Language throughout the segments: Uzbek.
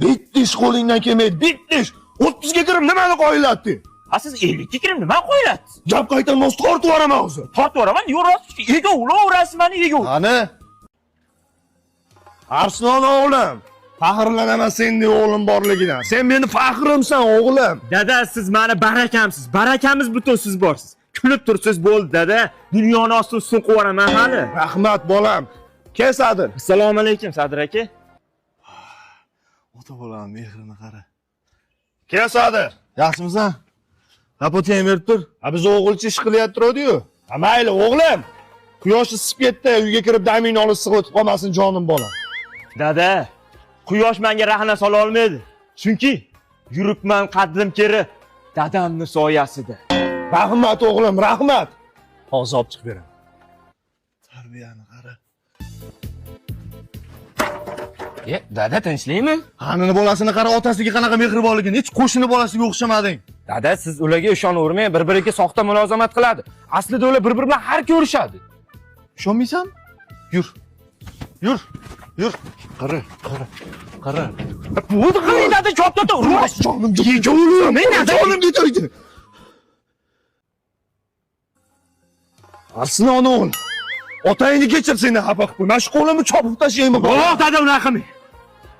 Bitta ish qo'lingdan kelmaydi, bitta ish. 30 ga kirib nimani qoyillatding? Ha, siz 50 ga kirib nima qo'ylatdingiz? Gap qaytarmas, tortib yuboraman o'zi. Tortib yuboraman, yo'q, ego ulaverasiz mani, ego. Qani? Arslon o'g'lim, faxrlanaman sendek o'g'lim borligidan. Sen meni faxrimsan, o'g'lim. Dada, siz mani barakamsiz. Barakamiz butun siz borsiz. Kulib tursiz bo'ldi, dada. Dunyoni ostin ustun qilib yuboraman hali. Rahmat, bolam. Kel, Sadir. Assalomu alaykum, Sadir aka. Ota bolani mehrini qara. Kel, Sadir. Yaxshimisan? Rapotang berib tur. Ha, biz o'g'ilcha ish qilyaptirdi-yu. Ha, mayli, o'g'lim. Quyosh isib ketdi, uyga kirib damingni olib sig'ib qolmasin jonim bolam. Dada, quyosh menga rahna sola olmaydi. Chunki yuribman qaddim keri dadamni soyasida. Rahmat, o'g'lim, rahmat. Hozir olib chiqib beraman. Tarbiyani qara. E, dada tinchlikmi? Qanini bolasini qara, otasiga qanaqa mehribonligini, hech qo'shni bolasiga o'xshamading. Dada, siz ularga ishonavermang, bir-biriga soxta mulozamat qiladi. Aslida ular bir-biri bilan har ko'rishadi. Ishonmaysan? Yur. Yur. Yur. Qara, qara. Qara. Bu qiling dada, chop-chop urma. Jonim ketdi. Jonim ketdi. Arslon o'g'lim. Otangni kechir, seni xafa qilib qo'y. Mana shu qo'limni chopib tashlayman. Yo'q, dada, unaqa qilmang.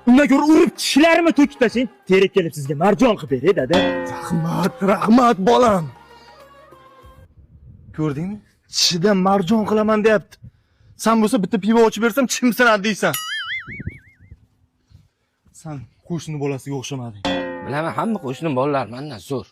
Undan ko'ra urib tishlarimni to'kib tashlang. Terib kelib sizga marjon qilib beray, dada. Rahmat, rahmat bolam. Ko'rdingmi? Tishidan marjon qilaman deyapti. San bo'lsa bitta pivo ochib bersam chimsinadi deysan. San qo'shni bolasiga o'xshamading. Bilaman, hamma qo'shnim bolalar mandan zo'r.